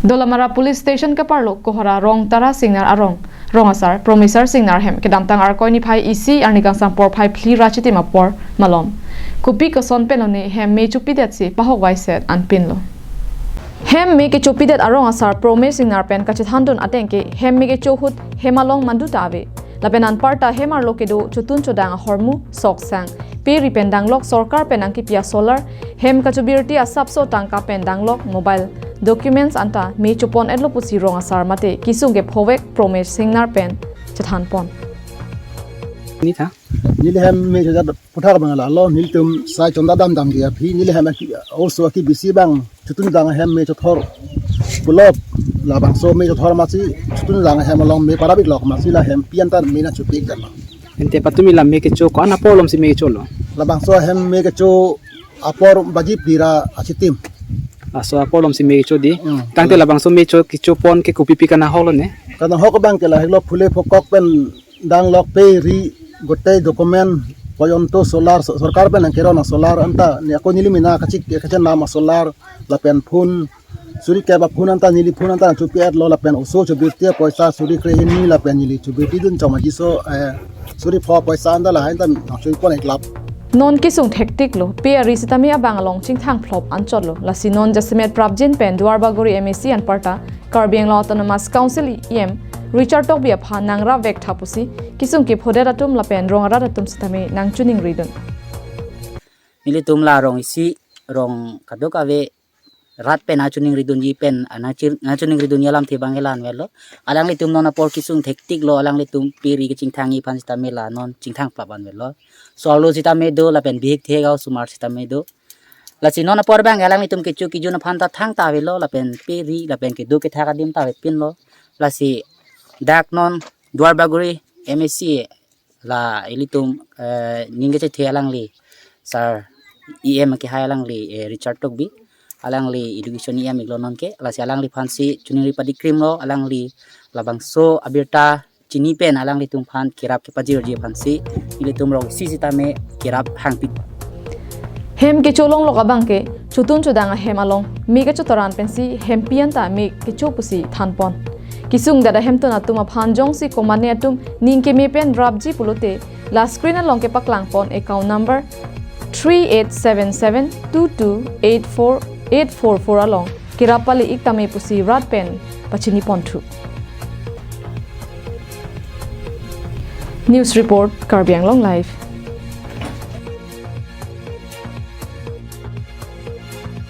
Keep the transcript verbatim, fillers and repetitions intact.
Dolamara Police Station kaparlo Kohora Rongtara Singnar arong rong asar Promeser Singnar hem kedamtang Arkoi niphai isi arni kangsam porphai phli ra chitim apor malom kopi koson penlone hem me chopidetsi pahokvaiset anpinlo. Hem me kechopidet arong asar Promeser Singnar pen kachethandun ateng ke hem me kecho ahut hem along manduta ave. Lapen anparta hem arlo kedo chotun chodang ahormu, sok sang, pe ri pen danglok sorkar pen nangkepi asolar, hem kachobirti asapso tangka pen danglok mobile documents anta me chopon-etlo pusi rong asar mate kesung kephovek Promeser Singnar pen chethanpon. Ni tha? Neli hem me chojat puthak abang lalo, nelitum sai chonda damdamji aphi neli hem aki, oso aki bisi abang chotun dang hem me chothor. Pulop labangso me chothor masi chotun dang hem along me parabik lok masi la hem pi anta me nangchopik dam. Ante patumi la me kecho ko-an apor alomsi me kecholo? Labangso hem me kecho apor baji phli ra achitim. Laso apor alomsi me kecho di. Hmm. Tangte labangso me cho kechopon ke kopipi kanahoklo ne? Kanahok abang ke lahelo phule phokok pen danglok pe ri gotei document poyonto solar so-, sorkar pen nangkeron asolar anta ne ako neli mena kachik kachenam asolar lapen phone suri kep aphone anta neli phone anta chopi-etlo lapen oso chobirti apoisa suri krehini lapen neli chobirti dun chom ajiso, eh, suri pho apoisa anta lahai anta nangchopon-etlap. Non kesung thektiklo, pe ari sitame abang along chingthang phlop anchotlo. Lasi non jasemet prapjin pen Duarbagori M A C anparta Karbi Anglong Autonomous Council E M Richard Tokbi aphan nangrap vek tha pusi kesung kephodet atum lapen rong arat atum sitame nangchiningridun. Nelitum la rong isi, rong kadokave rat pen nangchiningridunji pen, ah, nangchir-, nangchiningridunji alamthe abang ke la-an avelo. Alanglitum non apor kesung thektiklo, alanglitum pe ri kechingthangji aphan sitame la non chingthang phlap an avelo. Sol-lo sitame do, lapen bihek thek aosomar sitame do. Lasi non apor abang alanglitum kecho kejun aphan ta thangta avelo, lapen pe ri lapen kedo kethak adim ta avepinlo. Lasi dak non Duarbagori M A C la ilitum, eh, ning kechethe alangli sar E M kehai alangli, eh, Richard Tokbi, alangli education E M iklo non ke, lasi alangliphansi chiningri padikrimlo, alangli labangso abirta chini pen alanglitum aphan kerap kepajirji aphansi ilitum rong isi sitame kerap hangpi. Hem kecho longlok abang ke chotun chodang ahem along me kechotoran pensi hem pi anta me kecho pusi thanpon. Kesung dada hemtun atum aphan jongsi komatne atum ning keme pen rapji pulote la screen along kepaklangpon account number three eight seven seven two two eight four eight four four along kerap pale-ik tame pusi rat pen pachiniponthu. News report, Karbi Anglong Live.